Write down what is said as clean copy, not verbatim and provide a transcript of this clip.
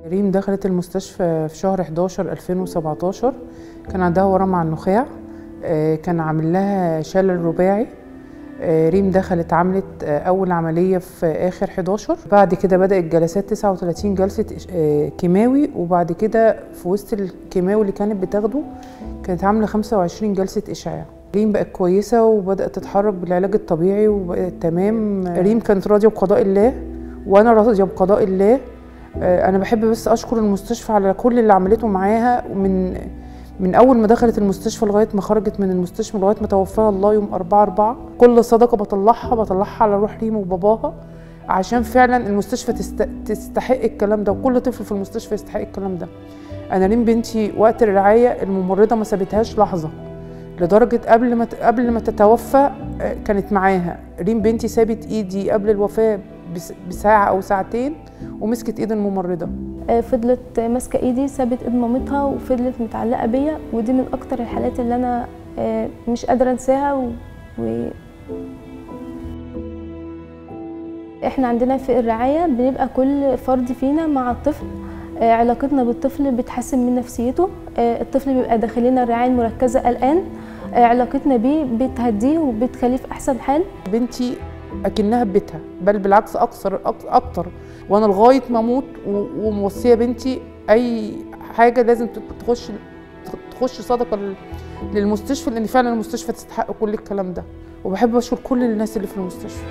ريم دخلت المستشفى في شهر 11/2017، كان عندها ورم على النخاع، كان عامل لها شلل رباعي. ريم دخلت عملت أول عملية في آخر 11، بعد كده بدأت جلسات 39 جلسة كيماوي، وبعد كده في وسط الكيماوي اللي كانت بتاخده كانت عاملة 25 جلسة إشعاع. ريم بقت كويسة وبدأت تتحرك بالعلاج الطبيعي وبقت تمام. ريم كانت راضية بقضاء الله وأنا راضية بقضاء الله. أنا بحب بس أشكر المستشفى على كل اللي عملته معاها من أول ما دخلت المستشفى لغاية ما خرجت من المستشفى لغاية ما توفاها الله يوم 4/4. كل صدقة بطلعها على روح ريم وباباها، عشان فعلا المستشفى تستحق الكلام ده، وكل طفل في المستشفى يستحق الكلام ده. أنا ريم بنتي وقت الرعاية الممرضة ما سابتهاش لحظة، لدرجة قبل ما تتوفى كانت معاها. ريم بنتي سابت إيدي قبل الوفاة بساعة أو ساعتين ومسكت إيد الممرضة. فضلت ماسكة إيدي، سابت إيد مامتها وفضلت متعلقة بيا، ودي من أكتر الحالات اللي أنا مش قادرة أنساها. إحنا عندنا في الرعاية بنبقى كل فرد فينا مع الطفل، علاقتنا بالطفل بتحسن من نفسيته، الطفل بيبقى داخلنا الرعاية المركزة قلقان، علاقتنا بيه بتهديه وبتخليه في أحسن حال. بنتي أكنها ببيتها، بل بالعكس أكتر، وأنا لغاية ما أموت وموصية بنتي أي حاجة لازم تخش صدقة للمستشفى، لأن فعلا المستشفى تستحق كل الكلام ده. وبحب أشكر كل الناس اللي في المستشفى.